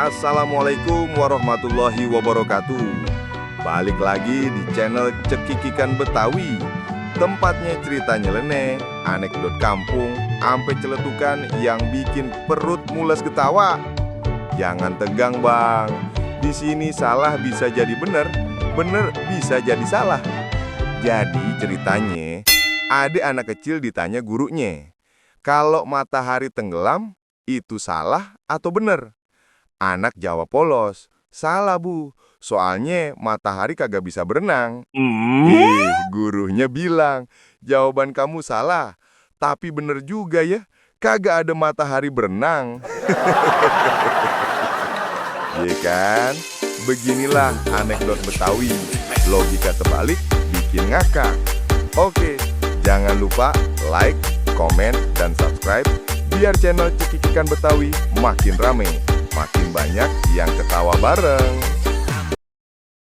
Assalamualaikum warahmatullahi wabarakatuh. Balik lagi di channel Cekikikan Betawi. Tempatnya cerita nyeleneh, anekdot kampung, ampe celetukan yang bikin perut mules ketawa. Jangan tegang bang, di sini salah bisa jadi bener, bener bisa jadi salah. Jadi ceritanya, ada anak kecil ditanya gurunya, kalau matahari tenggelam, itu salah atau bener? Anak jawab polos, salah bu, soalnya matahari kagak bisa berenang. Gurunya bilang, jawaban kamu salah, tapi bener juga ya, kagak ada matahari berenang. Iya kan? Beginilah anekdot Betawi, logika terbalik bikin ngakak. Oke, jangan lupa like, komen, dan subscribe biar channel Cekikikan Betawi makin rame, makin banyak yang ketawa bareng.